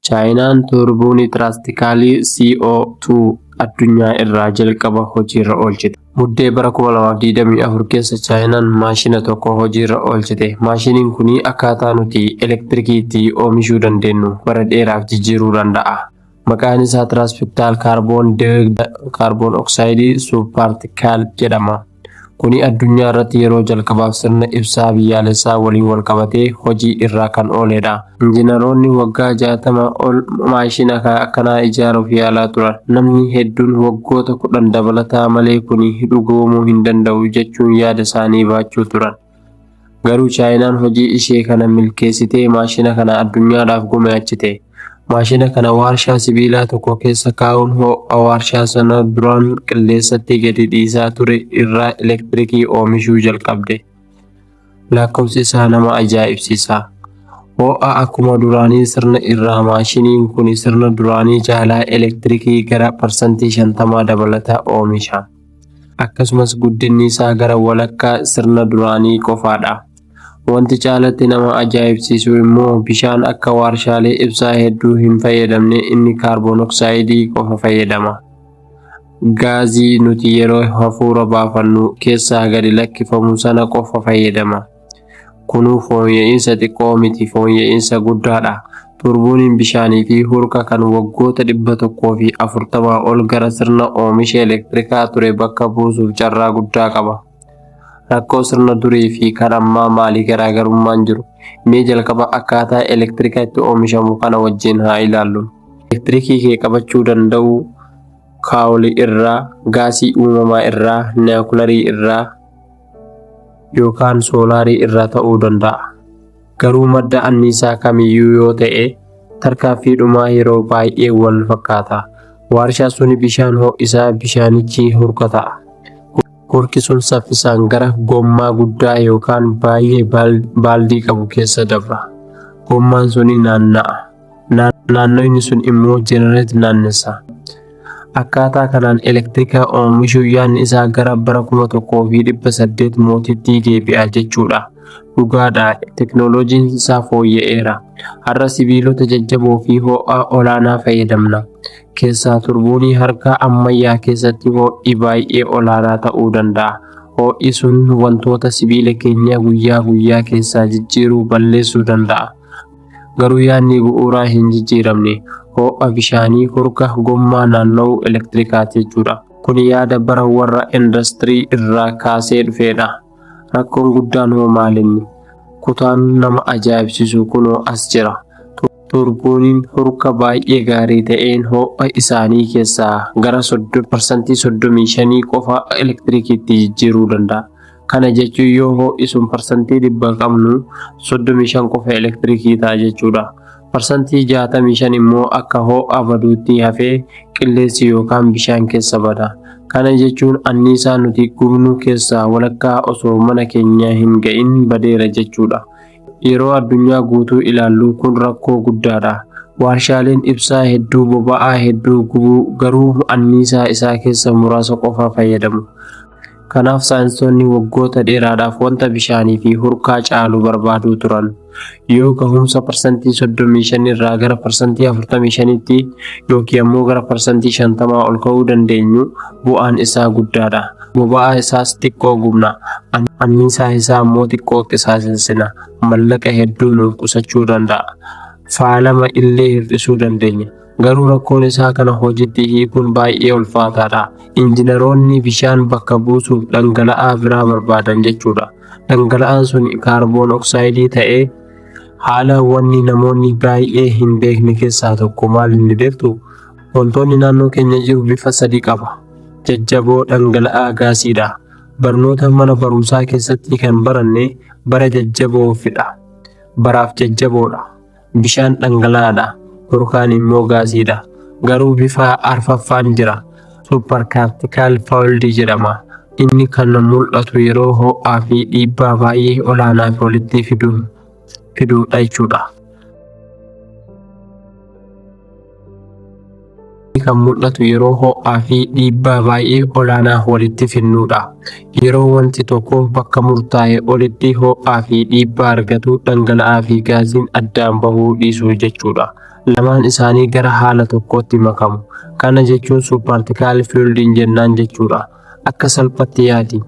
Chaayinaan tuurbuunii tiraastikalii CO2 addunyaa irraa jalqaba hojiirra oolchite. Muddee bara 2024 keessa Chaayinaan maashina tokko hojiirra oolchite. Maashiniin kun akkaataa nuti elektirikiitti oomishuu dandeenyu bara dheeraaf jijjiiruu danda'a. Maqaan isaa Transpectal Carbon Oxide Supercritical jedhama. Kuni addunyaa irratti yeroo jalqabaaf sirna ibsaa biyyaalessaa waliin wal qabatee hojii irraa kan ooledha. Injiinaroonni waggaa 60 ol maashina akkanaa ijaaruuf yaalaa turan. Namni hedduun waggoota 10 dabalataa malee kuni dhugoomuu hin danda'u jechuun yaada isaanii baachuu turan. Garuu Chaayinaan hojii ishee kana milkeessitee maashina kana addunyaadhaaf gumaachite. Maashina kana warshaa sibiilaa tokko keessa kaa'uun ho'a warshaa sana duraan qilleensatti gadi dhiisaa ture irraa elektirikii oomishuu jalqabde. Lakkoofsi isaa nama ajaa'ibsiisa. Ho'a akkuma duraanii sirna irraa maashiniin kun sirna duraanii caalaa elektirikii gara 50% dabalataa oomisha. Akkasumas guddinni isaa gara walakkaa sirna duraanii qofaadha. Wanti caalatti nama ajaa'ibsiisu immoo bishaan akka warshaalee ibsaa hedduu hin fayyadamne inni kaarboon oksaayidii qofa fayyadama. Gaazii nuti yeroo hafuura baafannu keessaa gadi lakkifamu sana qofa fayyadama. Kunuu fooyya'insa xiqqoo miti, fooyya'insa guddaadha. Turbuuniin bishaanii fi hurka kan waggoota 140 ol gara sirna oomisha elektirikaa ture bakka buusuuf carraa guddaa qaba. Rakkoo sirna durii fi kan ammaa maali garaagarummaan jiru? Mee jalqaba akkaataa elektirika itti oomishamu kana wajjin haa ilaallu. Elektirikii kee qabachuu danda'u kaawolii irraa, gaasii uumamaa irraa, niwukilaarii irraa yookaan soolaarii irraa ta'uu danda'a. Garuu madda anniisaa kamiyyuu yoo ta'e tarkaanfii dhumaa yeroo baay'ee wal fakkaata. Warshaa suni bishaan ho'isaa bishaanichi hurka ta'a. Hurki sun saffisaan gara gommaa guddaa yookaan baay'ee baaldii qabu keessa dabra. Gommaan suni naanna'a. Naannoonni sun immoo jenereet naannessa. Akkaataa kanaan elektirika oomishuu yaadni isaa gara bara 1800 mootitti deebi'a jechuudha. Dhugaadha, teknooloojiin isaa fooyya'eera. Har'a sibiilota jajjaboo fi ho'a olaanaa fayyadamna. Keessaa turbuunii harka ammayyaa keessatti ho'i baay'ee olaanaa ta'uu danda'a. Ho'i sun wantoota sibiila keenya guyyaa guyyaa keessaa jijjiiruu balleessuu danda'a. Garuu yaadni bu'uuraa hin jijjiiramne. Ho'a bishaanii hurka gommaa naanna'uu elektirikaati jechuudha. Kun yaada bara warra industirii irraa kaasee dhufedha. Rakkoon guddaan hoo maalinni? Kutaan nama ajaa'ibsiisu kunoo as jira. Turbuuniin hurka baay'ee gaarii ta'een ho'a isaanii keessaa gara 35% qofa elektirikiitti jijjiiruu danda'a. Kana jechuun yoo ho'i sun 100% qabnu 35 qofa elektirikii ta'a jechuudha. 65% immoo akka ho'a baduutti hafee qilleensi yookaan bishaan keessa bada. Kana jechuun anniisaa nuti gubnu keessaa walakkaa osoo mana keenya hin ga'in badeera jechuudha. Yeroo addunyaa guutuu ilaallu kun rakkoo guddaadha. Warshaaleen ibsaa hedduu boba'aa hedduu gubuu garuu anniisaa isaa keessa muraasa qofa fayyadamu. Kanaaf saayinsoonni waggoota dheeraadhaaf wanta bishaanii fi hurkaa caalu barbaaduu turan. Yoo gahumsa 35% irraa gara 45%tti yookiin ammoo gara 50% ol ka'uu dandeenyu bu'aan isaa guddaadha. Boba'aa isaas xiqqoo gubna. Anniisaa isaa immoo xiqqoo qisaasessina. Mallaqa hedduu nuuf qusachuu danda'a. Faalama illee hir'isuu dandeenya. Garuu rakkoon isaa kana hojiitti hiikuun baay'ee ulfaataadha. Injiinaroonni bishaan bakka buusuuf dhangala'aa biraa barbaadan jechuudha. Dhangala'aan sun kaarboon oksaayidii ta'ee haala wanni namoonni baay'ee hin beekne keessaa tokko maal inni beektu? Wantoonni naannoo keenya jiru bifa sadi qaba. Jajjaboo, dhangala'aa, gaasiidha. Barnoota mana barumsaa keessatti kan baranne bara jajjaboofidha. Baraaf jajjaboodha. Bishaan dhangala'aadha. Hurkaan immoo gaasiidha. Garuu bifa arfaffaan jira. Supercritical fluid jedhama. Inni kan mul'atu yeroo ho'aa fi dhiibbaa baay'ee olaanaa walitti fiduudha jechuudha. Kan mul'atu yeroo ho'aa fi dhiibbaa baay'ee olaanaa walitti fidnudha. Yeroo wanti tokko bakka murtaa'e olitti ho'aa fi dhiibbaa argatu dhangala'aa fi gaasiin addaan bahuu dhiisuu jechuudha. Lamaan isaanii gara haala tokkootti makamu. Kana jechuun supercritical fluid jennaan jechuudha. Akka salphatti yaadi.